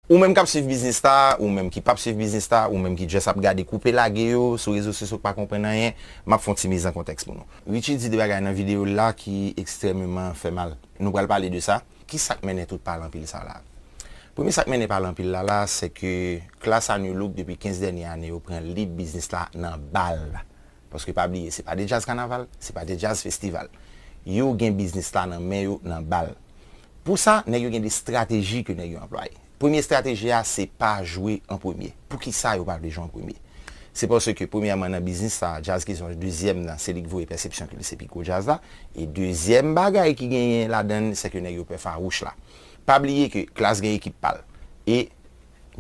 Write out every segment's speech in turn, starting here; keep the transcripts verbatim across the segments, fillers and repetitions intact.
Ou menm k ap swiv biznis la, ou menm ki p ap swiv biznis la, ou menm ki just ap gade koupe lage yo sou rezo sosyo k pa konprann anyen, m ap fè yon ti miz an kontèks pou nou. Richie di de bagay nan videyo l la ki ekstrèmeman fè mal. Nou pral pale de sa. Ki sa k mennen tout pale anpil sa la? Premye sa k mennen pale anpil la la, se ke klas a Nu Look depi kenz dènye ane yo pran lid biznis la nan bal. Paske pa bliye, se pa de djaz kanaval, se pa de djaz festival. Yo gen biznis la nan men yo, nan bal. Pou sa, nèg yo gen de estrateji ke nèg yo anplwaye. Premye estrateji a, se pa jwe an premye. Poukisa yo pa vle jwe an premye? Se paske, premyèman, nan biznis sa, djaz ki sòti dezyèm nan, se li k voye pèsepsyon ke li se pi gwo djaz la. E dezyèm bagay ki genyen ladan l, se ke nèg yo pè fawouch la. Pa bliye ke Klass gen ekip pa l. E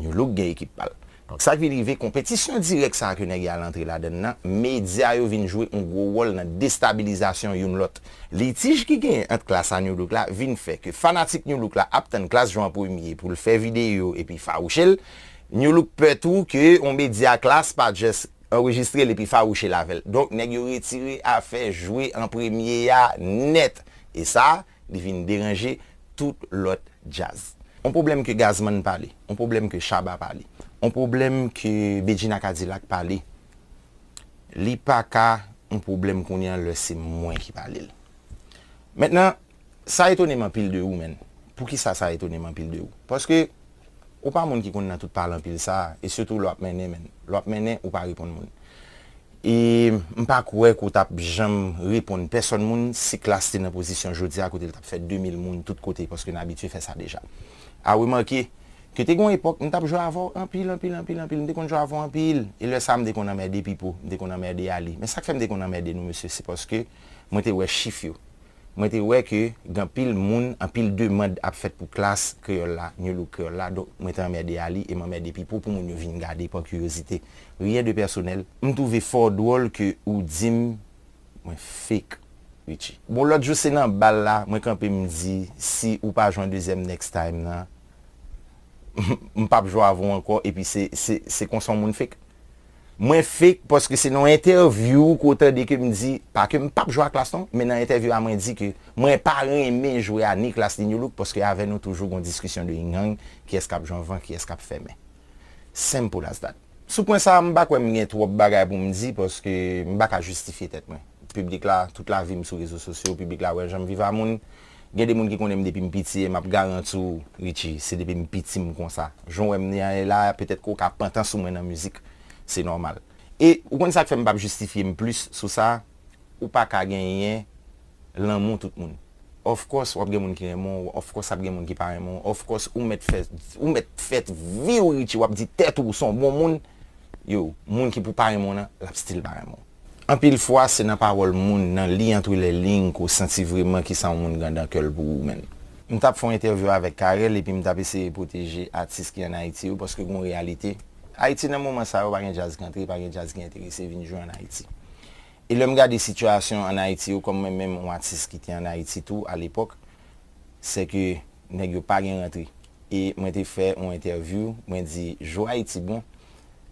Nu Look gen ekip pa l. Donk, sa k vin rive, konpetisyon dirèk sa a ke nèg y al antre ladan l nan, medya yo vin jwe yon gwo wòl nan destabilizasyon youn lòt. Litij ki genyen ant Klass a Nu Look la vin fè ke fanatik Nu Look la ap tann Klass jwe an premye pou l fè videyo epi fawouche l. Nu Look pè tou ke yon medya Klass pa just anrejistre l epi fawouche l avè l. Donk, nèg yo retire afè jwe an premye a nèt. E sa, li vin deranje tout lòt djaz. On pwoblèm ke Gazman pale, on pwoblèm ke Shabba pale, on pwoblèm ke Bedjine a Cadillac pale, li pa ka on pwoblèm kounye a lè se mwen ki pale l. Mentnan, sa etone m anpil de ou, menn. Poukisa sa etone m anpil de ou? Paske ou pa moun ki konn nan tout pale anpil sa a, e sitou lè w ap mennen, menn. Lè w ap mennen, ou pa reponn moun. E m pa kwè ke w t ap janm reponn pèsonn moun si Klass te nan pozisyon jodi a kote l t ap fè de mil moun tout kote, paske n abitye fè sa deja. A remake ke te gen yon epòk, m t ap jwe avè w anpil, anpil, anpil, anpil. M te konn jwe avè w anpil. E lè sa a, m te konn anmède Pipo, m te konn anmède Ali. Men sa k fè m te konn anmède nou, mesye, se paske mwen te wè chif yo. Mwen te wè ke gen anpil moun, anpil demann ap fèt pou Klass kreyòl la, Nu Look kreyòl la, donk mwen te anmède Ali e m anmède Pipo pou moun yo vin gade pa kiriyozite. Rien de personnel. M twouve fò dwòl ke ou di m mwen fake, Richie. Bon, lòt jou se nan bal la, mwen kanpe m di, si ou pa jwe an dezyèm next time nan, m p ap jwe avè w ankò, epi se, se, se konsa yon moun fake. Mwen fake paske se nan yon entèvyou ke w tande ke m di, pa ke m p ap jwe a Klass non, men nan entèvyou a mwen di ke mwen pa renmen jwe a ni Klass ni Nu Look paske avè nou toujou gon diskisyon de yin yang, kiyès k ap jwe anvan, kiyès k ap fèmen. Simple as that. Sou pwen sa a, m pa kwè m gen twòp bagay pou m di paske m pa ka jistifye tèt mwen. Piblik la, tout lavi m sou rezo sosyo, piblik la wè jan m viv a moun. Gen de moun ki konnen m depi m piti e m ap garanti w, Richie, se depi m piti m konsa. Jan w wè m ye la, petèt ke w ka pantan sou mwen nan mizik, se nòmal. E ou konn sa k fè m p ap jistifye m plis sou sa, ou pa ka genyen lanmou tout moun. Of course, w ap gen moun ki renmen w, of course, ap gen moun ki pa renmen w, of course, ou mèt fè, ou mèt fè vi w, Richie, w ap di tèt ou, ou se yon bon moun, yo, moun ki pou pa renmen w nan, l ap still pa renmen w. Anpil fwa, se nan pawòl moun, nan li entre les lignes, ke w santi vrèman kisa yon moun gen nan kè l pou ou menm. M t ap fè yon entèvyou avèk Carel, epi m t ap eseye pwoteje atis ki ann Ayiti yo, paske gen yon reyalite. Ayiti, nan moman sa yo, pa gen djaz ki antre, pa gen djaz ki enterese vin jwe ann Ayiti. E lè m gade sitiyasyon ann Ayiti yo, kòm mwen menm, yon atis ki te ann Ayiti tou, alepòk, se ke nèg yo pa gen rantre. E mwen te fè yon entèvyou, mwen di, jou Ayiti bon,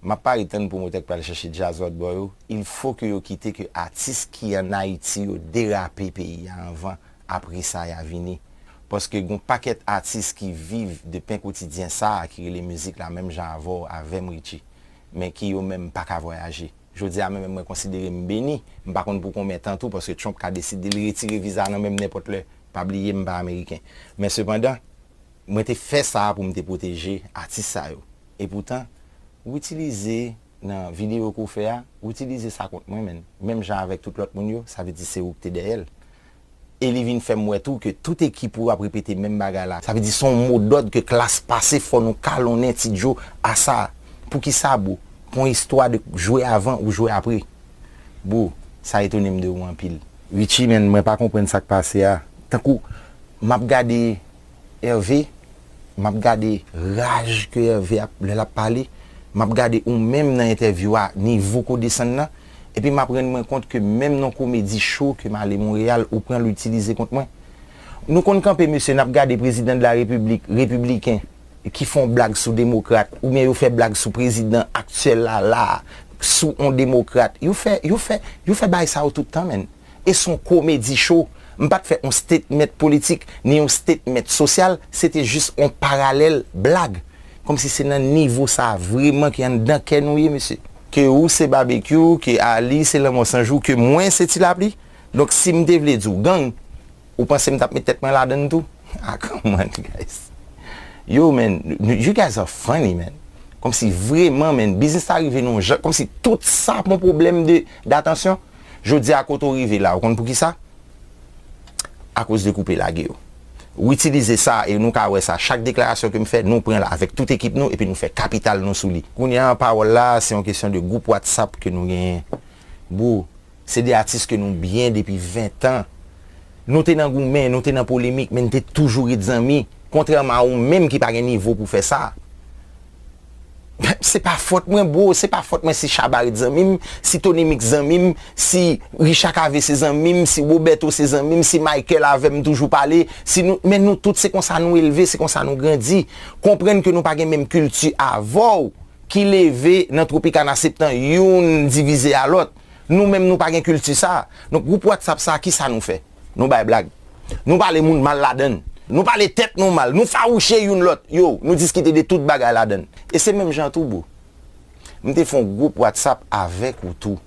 m ap pare tann pwomotè k pral chèche djaz lòt bò yo, il faut que yo kite ke atis ki ann Ayiti yo derape peyi a anvan, apre sa y a vini. Paske gen yon pakèt atis ki viv de pen kotidyen sa a ki rele mizik la, menm jan avè w, avè m, Richie, men ki yo menm pa ka vwayaje. Jodi a, mwen menm, mwen konsidere m beni. M pa konn pou konbyen tan tou, paske Trump ka deside l retire viza nan men m nenpòt lè. Pa bliye, m pa ameriken. Men sepandan, mwen te fè sa a pou m te pwoteje atis sa yo. Epoutan, w itilize nan videyo ke w fè a, w itilize sa kont mwen, menn. Menm jan avèk tout lòt moun yo, sa vle di se ou ki te dèyè l. E li vin fè m wè tou ke tout ekip ou ap repete menm bagay la. Sa vle di se yon modòd ke Klass pase, fò nou kalonnen Ti Djo a sa. Poukisa, bro? Pou yon istwa de jwe avan ou jwe apre. Bro, sa etone m de ou anpil. Richie, menn, mwen pa konprann sa k pase a. Tankou, m ap gade Hervé, m ap gade raj ke Hervé ap, lè l ap pale, m ap gade ou menm nan entèvyou a, nivo ke w desann nan, epi m ap rann mwen kont ke menm nan komedi cho ke m ale Monreyal, ou pran l, ou itilize kont mwen. Nou konn kanpe, mesye, n ap gade prezidan de la repiblik, repibliken, ki fè yon blag sou demokrat, oubyen yo fè blag sou prezidan aktyèl la, la, sou yon demokrat. Yo fè, yo fè, yo fè bagay sa yo tout tan, menn. E se yon komedi cho. M pa t fè yon statement politik, ni yon statement sosyal, se te jis yon paralèl blag. Kòmsi se nan nivo sa a vreman ki anndan kè nou ye, mesye. Ke ou se Babekyou, ke Ali se Lanmò San Jou, ke mwen se Ti Lapli. Donk, si m te vle di w gang, ou panse m t ap met tèt mwen ladann tou? Ah, come on, guys. Yo, man, you guys are funny, man. Kòmsi vreman, man, biznis la rive nan yon jan, kòmsi tout sa pou pwoblèm de, datansyon. Jodi a, kote w rive la, ou konn poukisa? Akoz de koupe lage yo. Ou itilize sa, e nou ka wè sa, chak deklarasyon ke m fè, nou pran l avèk tout ekip nou, epi nou fè kapital nou sou li. Kounye a, pawòl la, se yon kesyon de gwoup WhatsApp ke nou genyen. Bro, se de atis ke nou byen depi ven tan. Nou te nan goumen, nou te nan polemik, men n te toujou ret zanmi. Kontrèman a ou menm ki pa gen nivo pou fè sa. Se pa fòt mwen, bro, se pa fòt mwen si Shabba ret zanmi m, si Tony Mix zanmi m, si Richard Cavé se zanmi m, si Roberto se zanmi m, si Michael avè m toujou pale, si nou, men nou tout se konsa nou elve, se konsa nou grandi. Konprann ke nou pa gen menm kilti avè w ki leve nan Tropicana Septan, youn divize a lòt. Nou menm nou pa gen kilti sa. Donk gwoup WhatsApp sa, kisa nou fè? Nou bay blag. Nou pale moun mal ladann. Nou pale tèt nou mal. Nou fawouche youn lòt. Yo, nou diskite de tout bagay ladann. E se menm jan tou, bro. M te fè yon gwoup WhatsApp avèk ou tou.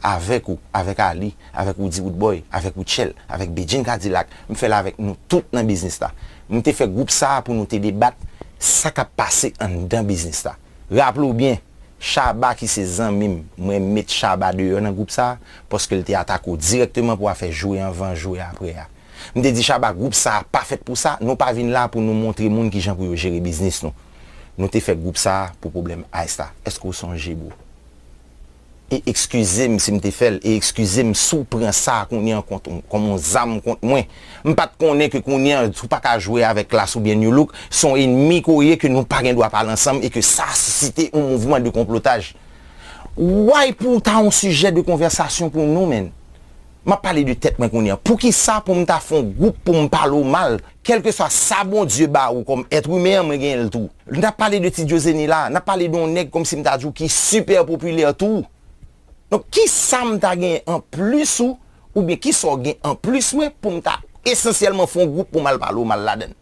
Avèk ou, avèk Ali, avèk Roody Roodboy, avèk Rutshelle, avèk Bedjine Cadillac. M fè l avèk nou tout nan biznis la. M te fè gwoup sa a pou nou te debat sa k ap pase anndan biznis la. Raple w byen, Shabba ki se zanmi m, mwen met Shabba deyò nan gwoup sa a, paske l te atake w dirèkteman pou afè jwe anvan, jwe aprè a. M te di Shabba, gwoup sa a pa fèt pou sa, nou pa vin la pou nou montre moun kijan pou yo jere biznis nou. Nou te fè gwoup sa a pou pwoblèm Ice la. Èske w sonje, bro? E ekskize m si m te fè l, e ekskize m si w pran sa a kounye a kont, kòm yon zam kont mwen. M pa t konnen ke kounye a, ou pa ka jwe avèk Klass oubyen Nu Look, se yon enmi ke w ye ke nou pa gen dwa pale ansanm e ke sa sisite yon mouvman de konplotaj. Why pou w ta yon sijè de konvèsasyon pou nou, menn? M ap pale de tèt mwen kounye a. Poukisa pou m ta fè yon gwoup pou m pale w mal? Kèlkeswa sa Bondye ba ou kòm èt imen an, mwen genyen l tou. N ap pale de Ti Djozeni la, n ap pale de yon nèg kòmsi m ta di w ki sipè popilè tou. Donk, kisa m ta genyen anplis ou, oubyen kisa w gen anplis mwen pou m ta esansyèlman fè yon gwoup pou m al pale w mal ladann?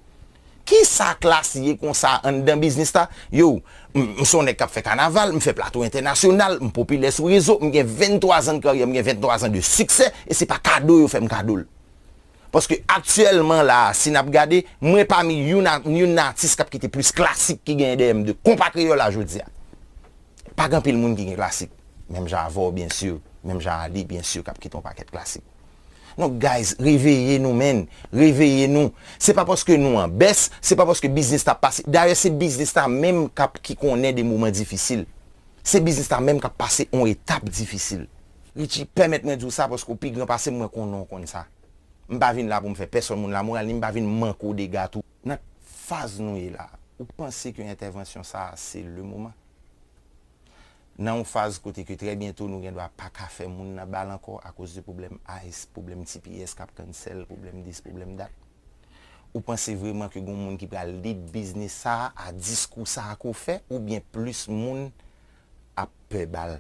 Kisa Klass ye konsa anndan biznis la? Yo, m, m se yon nèg k ap fè kanaval, m fè plato entènasyonal, m popilè sou rezo, m gen venntwa zan de karyè, m gen venntwa zan de siksè, e se pa kado yo fè m kado l. Paske aktyèlman la a, si n ap gade, mwen pami youn a, youn nan atis k ap kite plis klasik ki genyen dèyè m de konpa kreyòl la jodi a. Pa gen anpil moun ki gen klasik. Menm jan avè w, byen si. Menm jan Ali, byen si, k ap kite yon pakèt klasik. Donk, guys, reveye nou, menn. Reveye nou. Se pa paske nou an bès, se pa paske biznis la pase. Dayè, se biznis la menm k ap, ki konnen de moman difisil. Se biznis la menm k ap pase yon etap difisil. Richie, pèmèt mwen di w sa paske w pi gran pase m, mwen konnen w konn sa. M pa vin la pou m fè pèsonn moun lamoral, ni m pa vin manke w dega tou. Nan faz nou ye la, ou panse ke entèvansyon sa a se le moman? Nan yon faz kote ke trè byento nou gen dwa pa ka fè moun nan bal ankò akoz de pwoblèm Ice, pwoblèm T P S k ap cancel, pwoblèm dis, pwoblèm dat. Ou panse vrèman ke gen yon moun ki pral lead biznis sa a, a diskou sa a ke w fè, oubyen plis moun ap pè bal?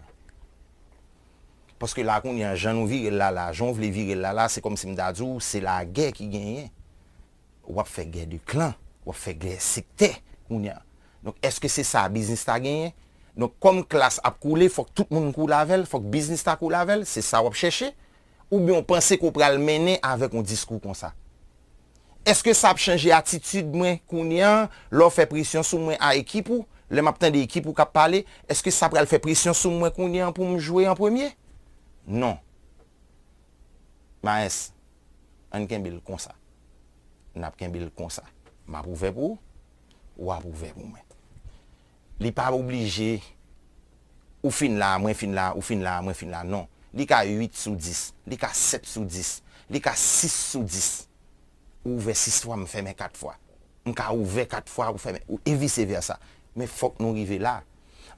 Paske la kounye a, jan nou vire l la la, jan w vle vire l la la, se kòmsi m ta di w, se lagè ki genyen. W ap fè gè de klan, w ap fè gè sektè kounye a. Donk, èske se sa biznis la genyen? Donk, kòm Klass ap koule, fòk tout moun koule avè l, fòk biznis la koule avè l, se sa w ap chèche? Oubyen w panse ke w pral mennen avèk yon diskou konsa? Èske sa ap chanje atitid mwen kounye a, lè w fè presyon sou mwen a ekip ou, lè m ap tande ekip ou k ap pale, èske sa pral fè presyon sou mwen kounye a pou m jwe an premye? Non. Maes, ann kenbe l konsa. N ap kenbe l konsa. M ap ouvè pou ou, w ap ouvè pou mwen. Li pa oblije, ou fin la, mwen fin la, ou fin la, mwen fin la, non. Li ka uit sou dis, li ka sèt sou dis, li ka sis sou dis. Ou ouvè sis fwa, m fèmen kat fwa. M ka ouvè kat fwa, ou fèmen, ou, e vise vèsa. Men fòk nou rive la.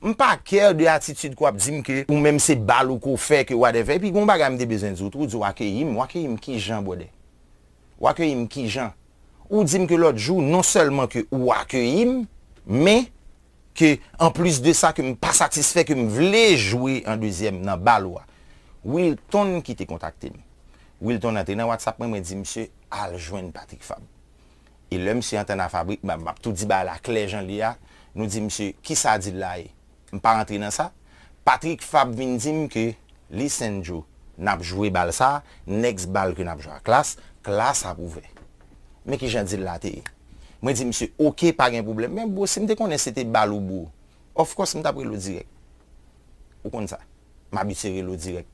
M pa care de atitid ke w ap di m ke ou menm se bal ou ke w fè, ke whatever. Epi gen yon bagay m te bezwen di w tou, w di w akeyi m. W akeyi m kijan, brother? W akeyi m kijan? Ou di m ke lòt jou, non sèlman ke ou akeyi m, men ke, anplis de sa, ke m pa satisfè, ke m vle jwe an dezyèm nan bal ou a. Wilton ki te kontakte m. Wilton antre nan WhatsApp mwen, mwen di misye al jwenn Patrick Fabre. E lè misye antre nan Fabric, m ap, m ap tou di bagay la klè jan l ye a, Nou di misye, kisa deal la ye? M pa rantre nan sa. Patrick Fabre vin di m ke Lisandro, n ap jwe bal sa, next bal ke n ap jwe a Klass, Klass ap ouvè. Men kijan deal la te ye. Mwen di misye, oke, pa gen pwoblèm. Men bro, si m te konnen se te bal ou bro, of course m t ap rele w dirèk. Ou konn sa. M abitye rele w dirèk.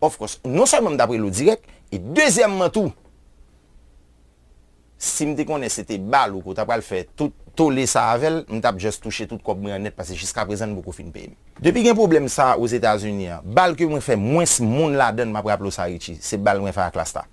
Of course, non sèlman m t ap rele w dirèk, e dezyèmman tou, si m te konnen se te bal ou ke w ta pral fè tout tole sa avè l, m t ap just touche tout kòb mwen an nèt, paske jiskaprezan n poko fin peye m. Depi gen pwoblèm sa Ozetazini an, bal ke mwen fè mwens moun ladan l, m ap raple w sa Richie, se bal mwen fè a Klass la.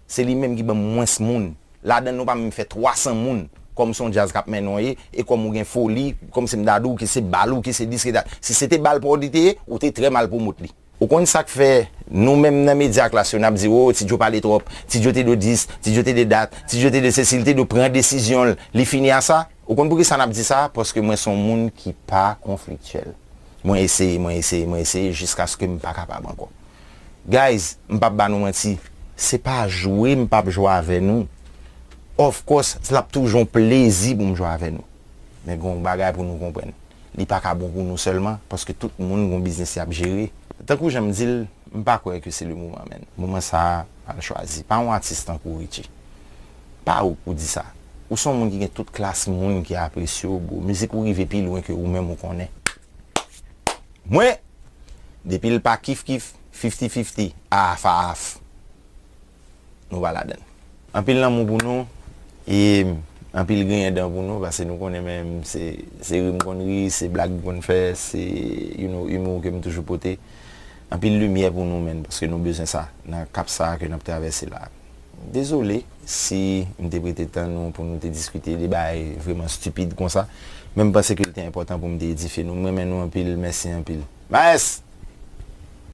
Se li menm ki ban m mwens moun. Ladan l nou pa menm fè twa san moun. Kòm se yon djaz k ap mennen w ye, e kòm ou gen foli, kòm se m ta di w ke se bal ou, ke se dis, ke dat. Si se te bal pa w li te ye, ou te trè mal pwomot li. Ou konn sa k fè nou menm nan medya Klass yo n ap di, o, Ti Djo pale twòp, Ti Djo te dwe dis, Ti Djo te dwe dat, Ti Djo te dwe sesi, li te dwe pran desizyon l, li fini a sa? Ou konn poukisa n ap di sa? Paske mwen se yon moun ki pa konfliktyèl. Mwen eseye, mwen eseye, mwen eseye jiskaske m pa kapab ankò. Guys, m p ap ba nou manti, se pa jwe m p ap jwe avè nou. Of course, l ap toujou yon plezi pou m jwe avè nou. Men gen yon bagay pou nou konprann. Li pa ka bon pou nou sèlman, paske tout moun gen yon biznis y ap jere. Tankou jan m di l, m pa kwè ke se le moman, menn. Moman sa a, al chwazi. Pa yon atis tankou Richie. Pa ou k pou di sa. Ou se yon moun ki gen tout klas moun ki apresye w, bro. Mizik ou rive pi lwen ke ou menm ou konnen. Mwen, depi l pa kif kif, fifty fifty, half half, nou pa ladan l. Anpil lanmou pou nou, e anpil griyen dan pou nou, paske nou konnen menm se, se ri m konn ri, se blag m konn fè, se, you know, humour ke m toujou pote. Anpil limyè pou nou, menn, paske nou bezwen sa nan kap sa ke n ap travèse la. Dezole si m te prete tan nou pou nou te diskite de bagay vreman stipid konsa, men m panse ke l te enpòtan pou m te edifye nou. M renmen nou anpil, mèsi anpil. Maes!